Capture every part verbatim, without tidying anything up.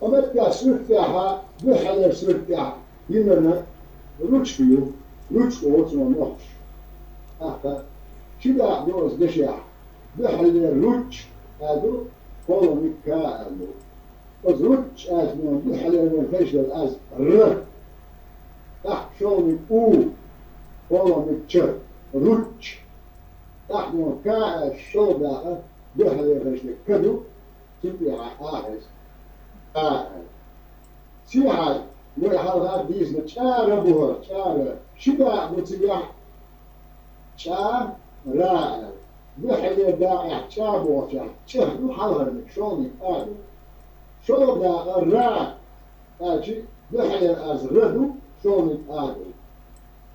Омеття суртехьа, дуьххьалера суртехьа, йинарна ручка ю, ручка оцу ма нохча. ТӀаккха ши дакъа ду оцу дешехь, дуьххьалера ручча аьлла ду, кхоалгӀаниг ка аьлла ду. Оцу ручча аьлла дуьххьалера вайн хезаш дара аз р. ТӀаккха шолгӀаниг у, кхоалгӀаниг ч, ручча. ТӀаккха ка аьлла шолгӀа дакъа дуьххьалера хезаш дара к ду, цу тӀехьа а хеза. А аьлла. Сехьа вай хьалха дийцина чӀара бу хӀара, чӀара. Ши дакъа ду цигахь чӀа, ра аьлла. Дуьххьалера дакъехь чӀа бохучехь, чӀ ду хьалхарниг, шолгӀаниг а ду. ШолгӀа дакъа ра аьлча, дуьххьалера аз р ду, шолгӀаниг а ду.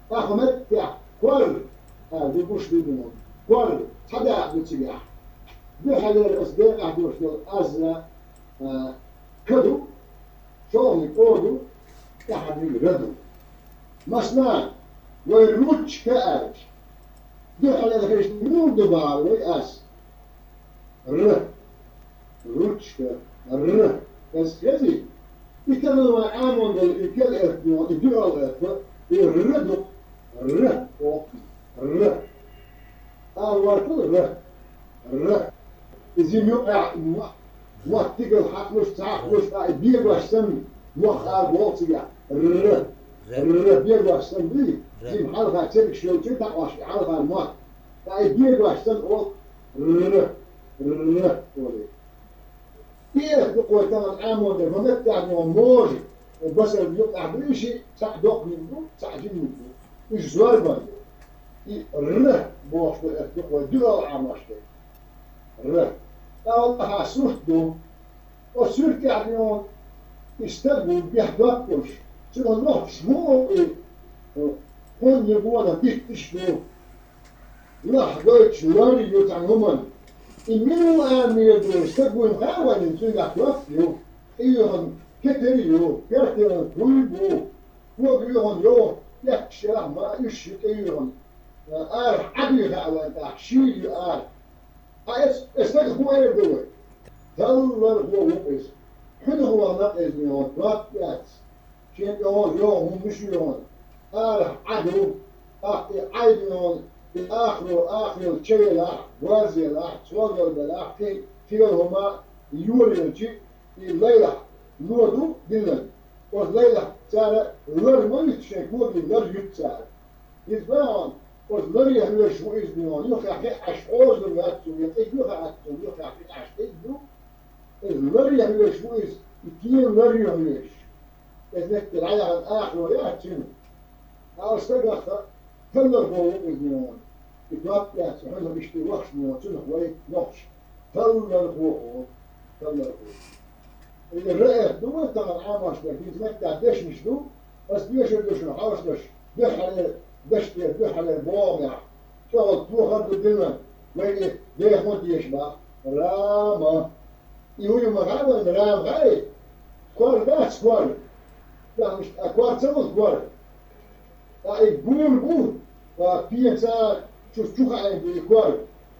ТӀаккха меттехь кор аьлла ду гуш ду дуьнен. Кор, цхьа дакъа ду цигахь. Дуьххьалера аса декъахь дош долу аз, а, к ду, шолгӀаниг о ду, тӀаьхьарниг р ду. Масала, вай ручка аьлча, дуьххьалера хезаш муха ду бахара вай ас? Р. Ручка. Р. Ас хезий? И тахана вай Ӏамон долу и кел элп, и дуьхьал элп, и р ду. Р. О, р. А варту р. Р. Иза юкъахь ма-, мотт дигал хьакхалуш, ца хьакхалуш, а и бегош санна, мох ара боху цигахь. Р. Р. Р. Бегош санна дуй? Р. Иза хьалха цергаш йолчу такъош, и хьалха мотт. Ткъа и бегош санна олу р, р, олий. И эх дукхой тахана Ӏамон дерг, хӀун меттехь йолу можа, басар юкъахь ду и шиъ, цхьаъ доккханиг ду, цхьаъ жиманиг ду. Уьш зорбан ду. И р бохуш ду эх дукхой дуьхьал Ӏамош дерг. Р. ТӀаккха сурт ду. Оцу суьртехь йолу и стаг ву бехк доккхуш. Цуьнан нохчаша муха и, э, хӀунда гонах битташ ду? Лахьа гойтуш лар ю цхьана хӀуманна. И мила ара мера ду, стаг вуйна хаьа вайна, цуьнгахь доп ю, тӀеюьйхина кетар ю, кертера куй бу, кога юьйхина йогӀу, летташ ялахь ма уьш ю тӀеюьйхина. Арахь Ӏадуьйхина хаьа вайна тӀаккха, шийла ю ара. Ткъа эс, эс стагах хӀун эр ду вай? Таллархо ву иза. Хьуьнах вахана иза йогӀу, доп эцна. Шен тӀе йогӀу хӀуманаш ю йогӀу. Арахь Ӏа ду, тӀаккха и Ӏай ду йогӀу, и ахаро, ахарел чевелахь, гозъелахь, цхьогалбелахь, кхин, кхин хӀума йолаелчи, и лайлахь ло ду диллина. Оцу лайлахь цара лар ма юьту шайн, когий лар юьту цара. Иза бахьана, оцу ларе хьоьжуш ву иза дуьйна, юххехь хиъ Ӏаш хьозур вац цунна, я тӀиг юххехь Ӏаш, цунна юххехь хиъ Ӏаш тӀиг ду. Иза ларе хьоьжуш ву иза, и кийра ларе хьоьжуш. Иза метта дӀаяхьана ахаро яц цуьнан. Ала стагах таллархо ву иза дуьйна. И доп эцна, хьуьнах иштта вахаш дуьйна, цунах вай нохчаша. Таллархо олу, таллархо. И р эр ду вай тахана Ӏамош дерг, иза меттехь дешнаш ду, ас дешар ду шуна хьовсалаш, дуьххьалера, дешнера, дуьххьалера богӀамехь. ЧӀогӀа тохар ду дина, вай и деха ма деша боху. Рама. И хӀун ю ма хаьа вайна, рама хаьий? Кор дац, кор. Тахана иштта, а кор ца ву, кор. Ткъа и гур бу, ткъа пенца чу, чу хаийна ду и кор.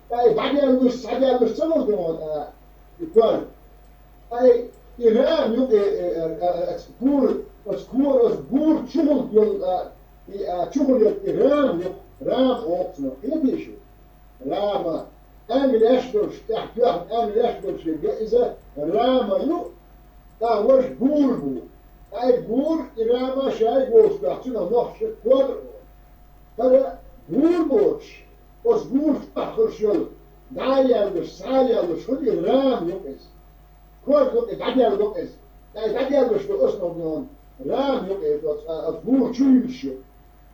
Ткъа и дӀадаьлларш, схьадаьлларш ца ву дуьйна, ткъа и кор. Ткъа и, и рама юкъе, э, э, э, э, кур, оцу кур, оцу гур чухула йолу, ткъа и, а, чухула йолу и рама юкъ, рама олу цунах, кхетий шу? Рама. Ӏаьмнаш долуш, тӀехь тоьхна Ӏаьмнаш долуш ерг иза рама ю, тӀаккха важа гур бу. Ткъа и гур, и рама шайга волуш дуьйна, цунах нохчаша кор олу. ХӀара гур боцуш, оцу гур чохь хуьлуш йолу, дӀа а яьлларш, схьа а яьлларш, хӀун ю, рама ю иза. Кор ду и дӀадаьлла ду иза. Ткъа и дӀадаьлларш ду оцунах дуьйна, рама ю иза, оцу, а, оцу гур чу юьллуш ю.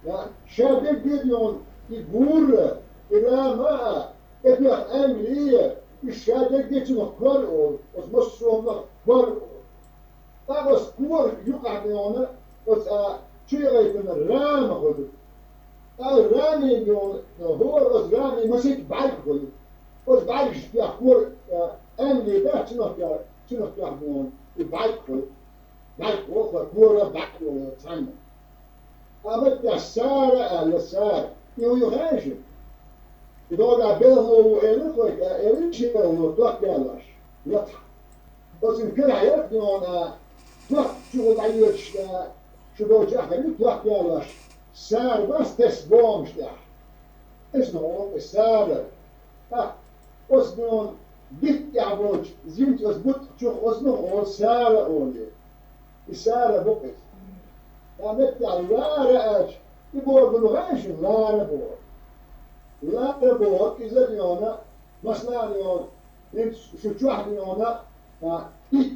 Я, ша дерриге а дуьйна, и гур а, и рама а, тӀе тоьхна Ӏаьмнаш а, уьш ша дерриге а цунах кор олу, оцу массо а хӀуманах кор олу. ТӀаккха оцу кора юкъахь дуьйна, оцу, а, чу яхийтина рама хуьлу. ТӀаккха раме дуьйна, хӀора оцу раме масех бӀаьрг хуьлу. Оцу бӀаьргашна тоьхна кора, а, Ӏаьмнаш дац, цунах тоьхна, цунах тоьхна дуьйна, и бӀаьрг хуьлу. БӀаьрг хуьлу, кора бӀаьрг хуьлу цхьаьна. Ткъа меттехь сара аьлла, сара. И хӀун ю хаьий шуна? И догӀа белхало ву элира тхойга, элира шен белхало, ток баьллаш. Латахь. Оцун карахь яц дона, тох чу гӀо дӀайоьдуш, шу долчу ахь хилла тох ялош, сара бац тесна богӀамаш тӀехь. Эс ма гӀо, и сара. ТӀаккха оцу дона дитта тӀехь болчу зинца оцу буткъачух оцунах олу сара олий. И сара бу-кх иза. Ткъа меттехь лара аьлча, и бохург ду хаьий шуна, лара бохург. Лара бохург иза а йона, масала а йона, хӀинца шу чохь а йона, а, итт,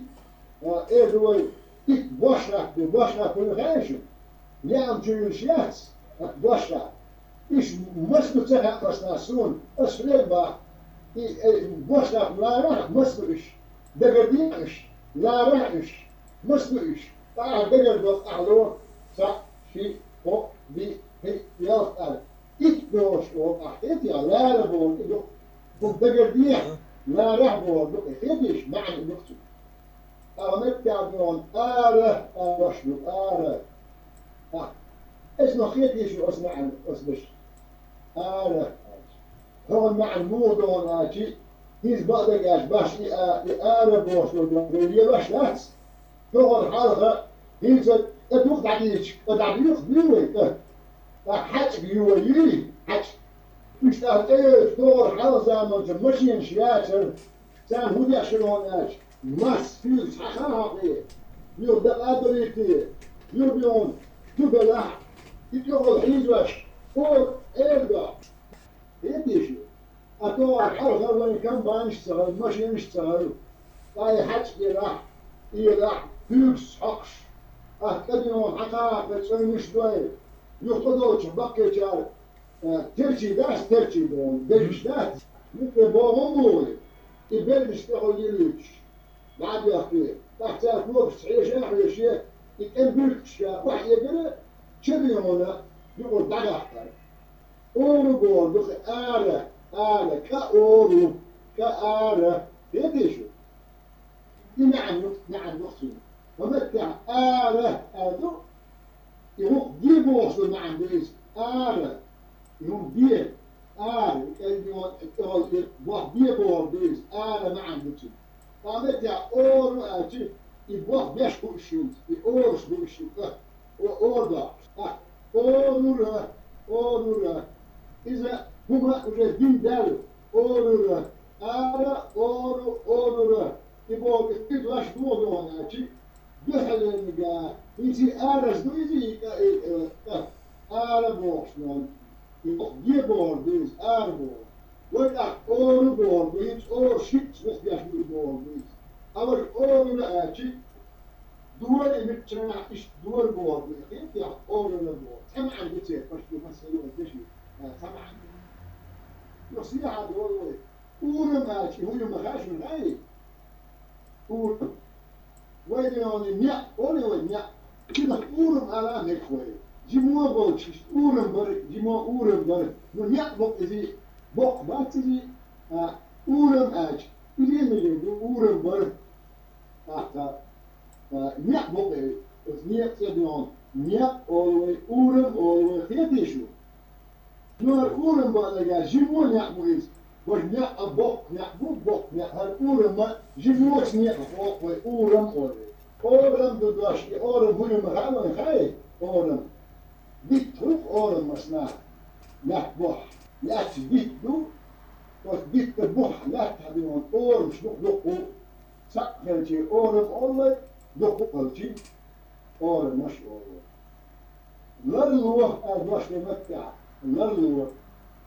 а, эр ду вай, итт бошхатта ду, бошхатта хуьлу хаьий шуна? Яам чу юьлуш яц, а, бошхатта. Иштта маса ду ца хаьа масала суна, ас хӀун боху? И, э, бошхатта ларахь маса ду уьш? Дагарде уьш, ларахь уьш, маса ду уьш? Ахьа дагардо, ахьа ло, цхьаъ, шиъ, кхоъ, диъ, пхиъ, ялх аьлла. Итт бохуш олу ахь, хетий, лара бохург и ду-кх. ХӀума дагардехьа, ларахь бохург ду-кх и, хетий, маьӀна и ду-кх цуьнан. Ткъа меттехь дона ара аьлла дош ду, ара. Ахь, эс ма хетий шу оцу маьӀна, оцу дашна? Ара. ХӀокхуьнан маьӀна муха дона аьлча, хӀинца бакъдерг аьлча, баш и а, и ара бохуш долу дона вай лелош дац. ХӀокхуьнан хьалха хӀинца тӀе дукха дӀадийча, тӀе дӀадоькху дуьйна вай тӀе? ТӀаккха хьаьчӀиг ю вай юй, хьаьчӀиг. Уьш тӀаккха тӀейоьдуш, хӀокхуьнан хьалха заманчу машенаш яцара, царна хӀун деш хир ву аьлча, мас, хуьлу цхьа хан хьокъе, юха дакъа а далийте, юха бен, чу белахь, и тӀехула хьийзош, хӀора эр до. Хетий шу? Ткъа тохара хьалха вайн комбайнаш а ца хилла, машенаш а ца хилла, ткъа и хьаьчӀиг елахь, елахь, куьйгаш хьокхуш, ткъа тӀедиллина хьан кхаха цӀойнаш дой, юха тӀедолчух баккхийчара, э, терчий дац, терчий боху, бежнаш дац, юкъе богӀам бу вай, и бежнаш тӀехула лелуьйтуш, дӀа а бехке, тӀаккха цара когашца хьеша а хьоьшуш, и тӀеман буьртигашка охьаэгара, чу а бен, юкъара дӀагӀахкара. Ору бохург ду-кх и, ара, ара, кӀа ору, кӀа ара. Хетий шу? И маьӀна ду-кх, маьӀна ду-кх цуьнан. Ткъа меттехь ара аьлла ду, и хӀума де бохуш долу маьӀна ду иза. Ара. И хӀума де. Ара. И кӀел бен, и тӀехула и бох де бохург ду иза. Ара маьӀна ду цуьнан. Ткъа меттехь ору аьлча, и бох беш бу уьш хӀинца, и оруш бу уьш хӀинца. О, ору дохуш. А, орура, орура. Иза хӀума уже дина даьлла. Орура. Ара, ору, орура. И боху, и кхин дош муха доху аьлча, дуьхьаллига, хӀинца и араш ду иза, и кӀа, и, э, кӀа. Ара бохуш нон. И де бохург ду иза, ара бохург. Вай тӀаккха ору бохург ду, хӀинца ору шиъ цхьаъ беш бу и бохург ду иза. Ткъа важа орура аьлча, дора и миччанхьа иштта дора бохург ду, хетий, орура бохург. Цхьа маьӀна ду церан, паччахьо масала а деши, а, цхьа маьӀна ду. Юха сехьа дора вай. Урам аьлча, хӀун ю ма хаьа шуна, хаьий? Урам. Вай динан неӀ, олий вай неӀ. Цигахь урам ала а мега вай. Жимо болчу урам бара, жимо урам бара. Ну, неӀ бокъ изий, боккха бац изий, а, урам аьлча, изий мегар ду, урам бара. ТӀаккха, а, неӀ бокъ, оцу некъа цӀе динан неӀ олу вай, урам олу вай, хетий шу? Ну, хӀара урам баънарг жимо некъ бу иза. Важа некъ а боккха некъ бу, боккха некъ. ХӀара урам а жимочу некъах боху вай, урам олу. Орам ду дош, и орам хӀун ю ма хаьа вайна, хаьий? Орам. Битта хуьлу-кх орам массанхьа. Лаьтта бухь. Лаьтташ битта ду, оцу битта бухь лаьттахь бен орамаш ду-кх дуккха а. Цхьаъ хилча орам олу вай, дуккха а хилча орамаш олу вай. Ларло, аьлла дош ду меттехь, ларло.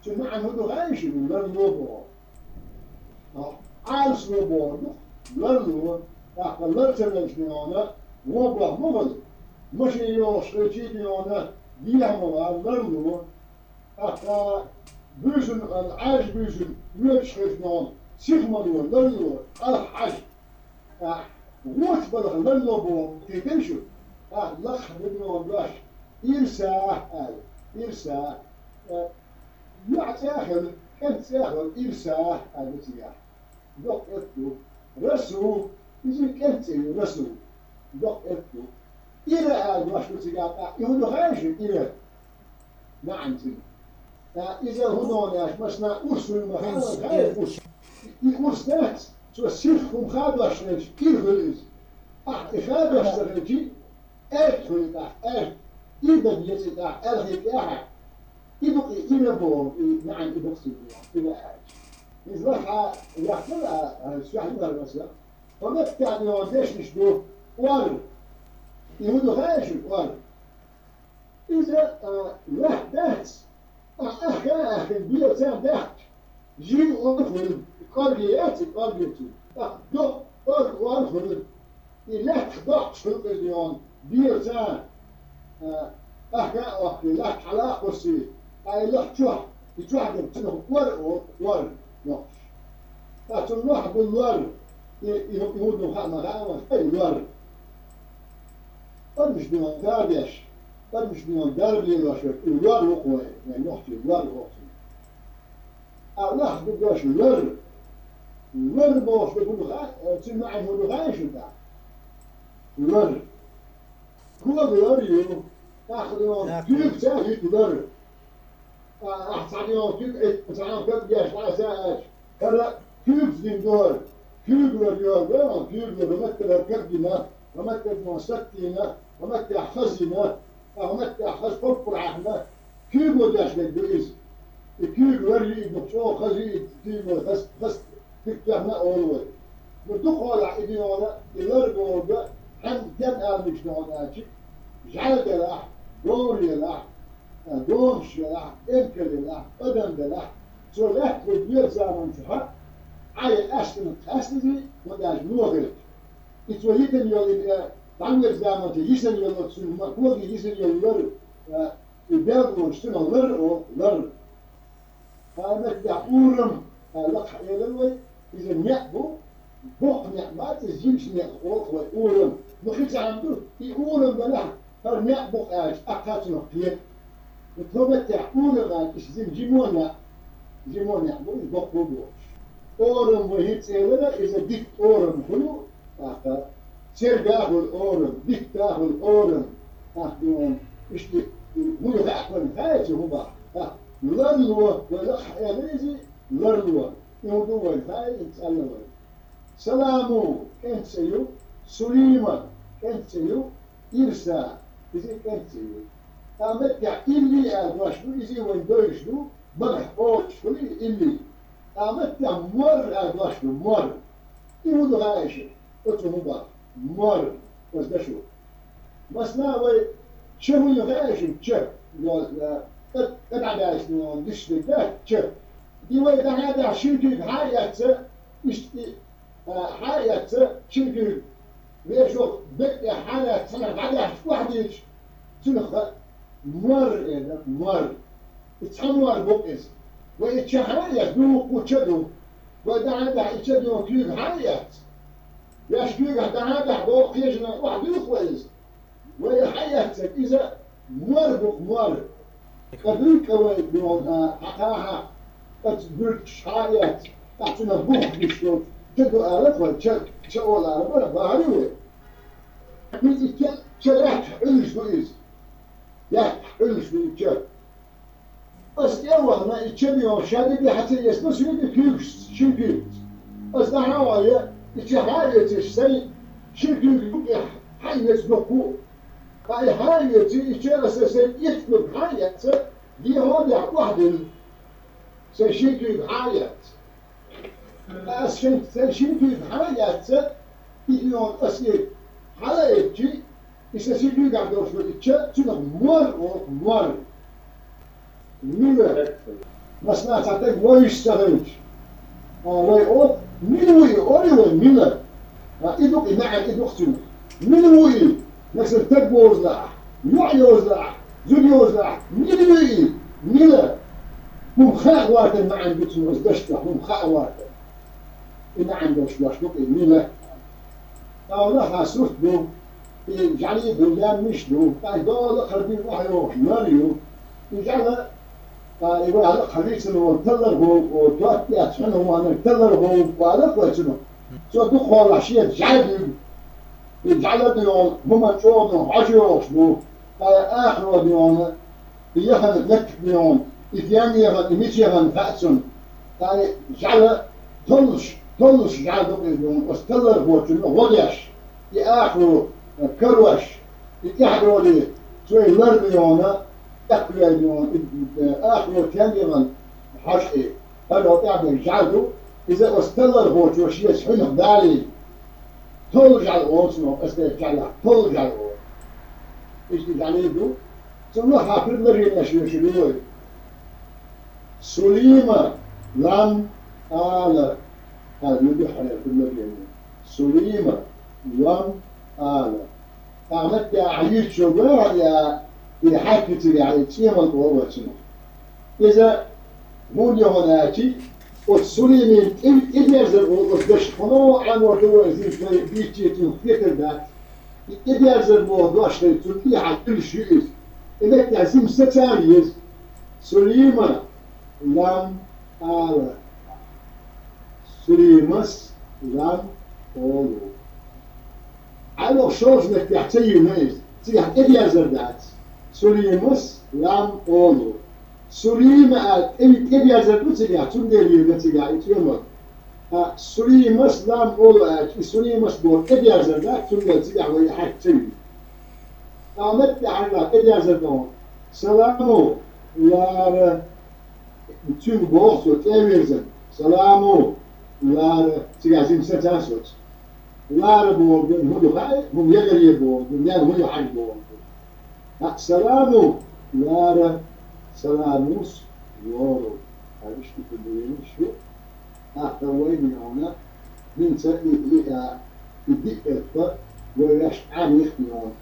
Цуьнан маьӀна хӀун ду хаьий шуна, ларло боху? Ӏаласло бохург ду-кх ларло. ТӀаккха лар ца лелча динан, вон боху ма хала. Машен йохуш хилча а динан, дехьа ма вала, ларло. ТӀаккха буьйсанна, Ӏаьржа буьйсанна воьдуш хилча динан, сиха ма ло, ларло, Ӏалха хьажа. А, вочу балха ларло боху, кхетий шу? А, лакхахь ду динан дош. Ирса аьлла. Ирса. А, йоӀ цӀе а хилла, кӀант цӀе а хилла, Ирса аьлла ду цигахь. Доккха эт ду. Расул. Иза кӀант цӀе ю, Расул. Доккха эт ду. Ира аьлла дош ду цигахь тӀаккха. И хӀун ду хаьий шуна, ира? МаьӀна цуьнан. А, иза хӀун ду аьлча, массанхьа урс вуй ма хаьа, урс, хаьий, ира. Урс. И, и урс дац? Цо сиха хӀума хадош хилча, ира хуьлу иза. Ахь и хадош ца хилча, аьрта хуьлу тӀаккха, аьрта. Ира дан еза тӀаккха, аьрхий тӀехьа. И дукъ и ира боху, и маьӀна и дукъ цига, и ира аьлча. Иза лахьа яхкара а, а, соьхьа юхар аса. Хьо меттехь йогӀу дешнаш ду, ор. И хӀун ду хаьий шуна, ор? Иза, а, лаьтта дац. Ахь аьхка а аьхкина, белаца даьхча, жима ор хуьлу, кӀорге яц и, кӀорге цуьнан. Ахь до, ор, ор хуьлу. И лаьттах доккхуш хуьлу иза йогӀу, белаца, а, аьхка а охкий, лаьтта хьала а кхуссий, ткъа и лаьтта чохь, и чохь дерг цунах ор олу, ор, йоккхуш. Ткъа цунах бу лор, и, и, и хӀун ду хаа ма хаьа вайна, ай, лор. Адамаш дуьйна дагадеш, адамаш дуьйна дарба лелош верг, и лор ву-кх вай, вайн нохчийн лор ву-кх цунах. Ткъа лахь ду дош лар. Лар бохуш дерг хӀун ду хаьа, цуьнан маьӀна хӀун ду хаьий шуна тӀаккха? Лар. Кога лар ю, тӀаккха ду, куьйгаца хӀитту лар. Ахь цхьа дегӀан куьг, цхьа куьг деш дӀаса аьлча, хӀара куьйгаца дина дора, куьйгалар йора, вай ван куьйгалар, хӀун меттара каргина, хӀун меттара саттийна, хӀун меттехь хазйина, хӀун меттехь хаза поппар хьаьхна, куьйго деш дерг ду иза. И куьйга лар ю и, дукха чӀогӀа хаза ю и, куьйго хаза, хаза куьг тоьхна а олу вай. Ну, дукха хьолахь и дегӀана, и лар бохург, хьан ден аламаш догӀу аьлча, жӀаьла делахь, говр елахь, а, домаш елахь, эмкал елахь, адам делахь, цо лаьтта вай доьза заманчохь, Ӏай аьшкана къаьстина, хӀунда аьлча ло хилча. И цо йитина йолу, и, э, дӀавоьду заманчохь йисина йолу, цуьнан ма-, коге йисина йолу лар, э, и белгалонаш цуьнан лар олу, лар. Ткъа меттехь урам, э, лакхахь элира вай, иза некъ бу, боккха некъ бац, иза жимачу некъах олу вай урам. Ну, хи цхьаьна ду, и урам белахь, хӀара некъ бу-кх аьлча, тӀаккха цунах кхета. И тхо меттехь урам аьлча, иза жима некъ, жима некъ бу, иза боккха бу бохуш. Орам вай хӀинца элира, иза дитта орам хуьлу, тӀаккха церга а хуьлу орам, дитта а хуьлу орам. ТӀаккха, иштта, хӀун ю хаьа вайна, хаьий цу хӀун бахьа? ТӀаккха ларло, вай лакхахь элира иза, ларло. И хӀун ду вайна, хаьий, хӀинца аьлла вайна. Саламу, кӀентан цӀе ю, Сулима, кӀентан цӀе ю, Ирса, иза кӀентан цӀе ю. Ткъа меттехь Илли аьлла дош ду, иза вайна девзаш ду, багахь олуш хуьлу и Илли. Ткъа меттехь Мор аьлла дош ду, Мор. И хӀун ду хаьий шуна, оцу хӀун бахьа? Мор, оцу дашо. Масала вай ча хӀун ю хаьий шуна, ча, йо, э, кӀа-, кӀа дӀадаьлча, ну, диш дерг дац, ча. И вай дӀахьа а даьхьа шина куьйга хьа а эцна, иштта и, а, хьа а эцна, шина куьйга вешох бекъа тӀе хьа а эцна, цхьанхьа дӀадаьхьча, охьадийча, цунах Мор элира, Мор. И цхьа Мор бу-кх иза. Вай и ча хьа а эцна, ду вукхо ча ду. Вай дӀахьа а даьхьа и ча дуьйна куьйга хьа а эцна. Ваьш куьйгахь дӀахьа а даьхьа, боху кхечунах охьадуьллу-кх вай иза. Вай хьаэццарг иза Мор бу-кх, Мор. Ткъа буьркӀа вай, йолу, а, хьан кхахьа, оцу буьркӀаш хьаэцна, тӀаккха цунах бух диш йолчу, ча ду аларх вай, ча, ча олу ала бара, бахьара вай. Иза и ча, ча лаьттахь Ӏуьллуш ду иза. Лаьттахь Ӏуьллуш ду и ча. Аса тӀе а вахана, и ча бен ша де хьан ца эцна, соьга и куьйгаш шина куьйгаца. Аса дӀахьа а вахе, и ча хьа а эцаш, сайн шина куьйга юкъехь хьа а эцна дуккха а. Ткъа и хьа а эцна, и ча аса сайн эцна хьа а эцна, дехьо а даьхьа охьадуьллу. Сайн шина куьйга хьа а эцна. Аса шен, сайн шина куьйга хьа а эцна, и хьоьгахь аса и хьала а эцчи, и сан шина куьйгахь долуш вара и ча, цунах Мор олу, Мор. Мила. Масала, цхьа стаг вовзаш ца хилча, а, вай олу, мила ву и, олий вай, мила. А, и ду-кх и маьӀна, и ду-кх цуьнан. Мила ву и? Масала, стаг вовза лаахь, йоӀ йовза лаахь, зуда йовза лаахь, мила ю и? Мила? ХӀума хаа гӀортар маьӀна ду цуьнан, оцу дашца хӀума хаа гӀортар. И маьӀна долуш дош ду-кх и мила. Аллахьа сурт ду, и жӀаьла ду, лаьмнаш ду, ткъа и дола кхара дуьйна охьайогӀуш лар ю. И жӀаьла, ткъа и вай хьалакхахь вийцина волу таллар вовга, о, тоьттех цхьана ваханарг таллар вовга, валар вай цунах. Цо дукха хьолахь шеца жӀаьла дуьйна. И жӀаьла дуьйна, хӀуманна чӀогӀа хьожа йогӀуш ду, ткъа и ахаро дуьйна, и яхана меттиг дуьйна, и ден яхана, и мича яхана хаьа цунна. Ткъа и жӀаьла толлуш, Толлуш жӀаьла ду-кх иза, оцу таллархочун гӀо деш, и ахало карош, и тӀаьхьадолий, цо и ларбаьлла, тӀаккха ларбаьлла, и, э, ахало тем бен хьажкъе, хьажал тӀаьхьадерг жӀаьла ду, иза оцу таллархочо шеца хьуьнах далий. Толлу жӀаьла олу цунах, аса дерг жӀаьла, толлу жӀаьла олу. Иштта жӀаьла ду, цунах предложенеш йоьшур ю вай. Сулима лам ала. Хьан ю ду хьан предложени? Сулима лам ала. Ахьа меттехь хьан йийцучо гой хьан я, и хьаьркий цигахь, и цӀеналла тӀе ваханчунах. Иза хӀунда ю хьуна аьлча, оцу Сулимин тӀе-, тӀедерзар олу оцу дашах хӀун Ӏамор ду вай, иза вай дийцча цунах хетар дац. И тӀедерзар боху дош хилча, цунна тӀехьа тӀуьллуш ю иза. И меттехь жима сацам еза. Сулима лам ала. Сулимас лам олу. Хьалха шолгӀачу меттехь ца йийна иза. Цигахь тӀедерзар дац. Сулимас лам олу. Сулима аьлла тӀе-, тӀедерзар ду цигахь, цундела йийна цигахь и цӀеналла. Ткъа Сулимас лам олу аьлча, и Сулимас боху тӀедерзар дац, цундела цигахь вай и хьаьрк ца йийна. Ткъа меттехь хьажал тӀедерзар ду хьуна. Саламу лара. Цуьнга боху цо тӀе а вирзина. Саламу лара. Цигахь жима сацам соцу. Лара бохург хӀун ду хаьий? ХӀума ягаре бохург ду, ненан хӀун ю хьажа бохург ду. Ткъа саламу лара, саламус лору. Хьажа иштта ду вайна шу. Ахьа вайна хьуна, хӀинца и, и, а, и диъ элп вай ваьшна Ӏамийна хьуна.